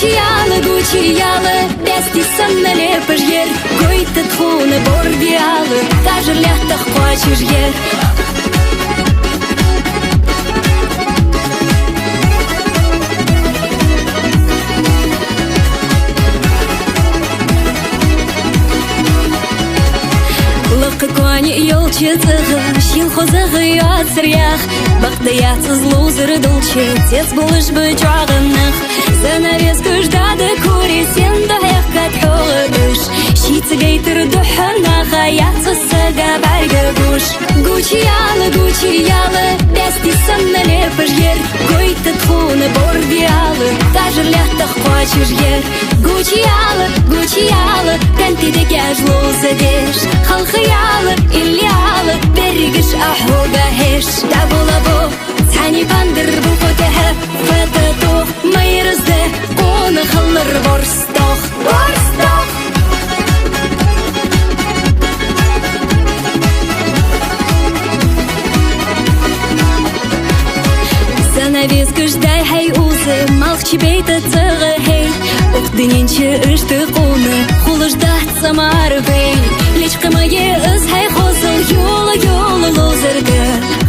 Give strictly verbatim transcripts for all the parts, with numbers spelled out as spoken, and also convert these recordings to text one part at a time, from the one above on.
Яла, Гуччи яла, бӀаьсти санна лепаш яр, гойтад тхона борди ала, тажар лаьттах кхоачаш яр. Лакха коа йолча цӀагӀа, шийла хозагӀа йоацар ях, бакъда яц из ловзар долча, цецбалаш ба чӀоагӀа нах. Занавескаш дӀадаккхар, сен духьа хьекхад хьогӀа уж, шийца гайтар духьа наха, яц из сага бӀаргагуш. Гуччи яла, Гуччи яла, бӀаьсти санна лепаш яр, гойтад тхона борди ала, тажар лаьттах кхоачаш яр. Гуччи яла, Гуччи яла, тӀанти дегаш ловзадеш. Халха яла, илли ала, берригаш а хьога хьеш. ДӀаболабо, цхьани пандар букъо тӀехьа, фата тох, майразда, къона хилар борстох. Борстох! Занавескаш дай хьай уза, малхча бейта цӀагӀа хьей. Укх дунен чу иштта къона хулаш дац цӀа мара бей. Лечкъа ма я из хьай хозал, йола-йола ловзарга.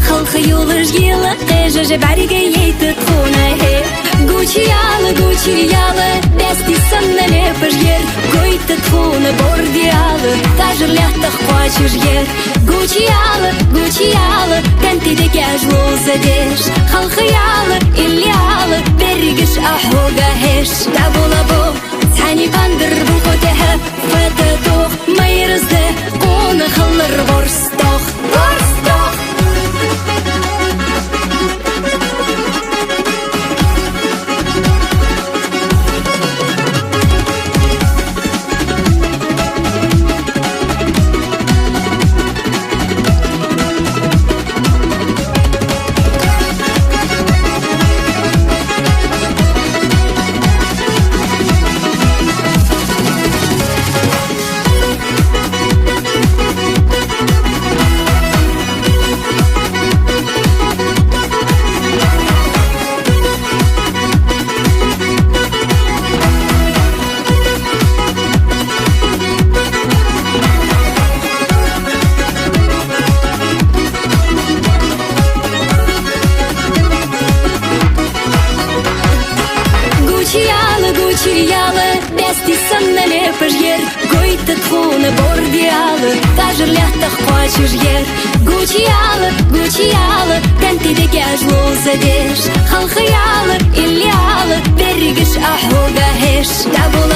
Халха йолаш йила къежаш, бӀарга яйтад тхона хье. Гуччи яла, Гуччи яла, бӀаьсти санна лепаш яр, гойтад тхона борди ала, тажар лаьттах кхоачаш яр. Гуччи яла, Гуччи яла, тӀанти дегаш ловзадеш. Халха яла, илли ала, берригаш а хьога хьеш. ДӀаболабо, цхьани пандар букъо тӀехьа, фата тох, майразда, къона хилар борстох. Борстох! Гуччи яла, Гуччи яла, бӀаьсти санна лепаш яр, гойтад тхона борди ала, тажар лаьттах кхоачаш яр. Гуччи яла, Гуччи яла, тӀанти дегаш ловзадеш. Халха яла, илли ала, берригаш а хьога хьеш. ДӀабола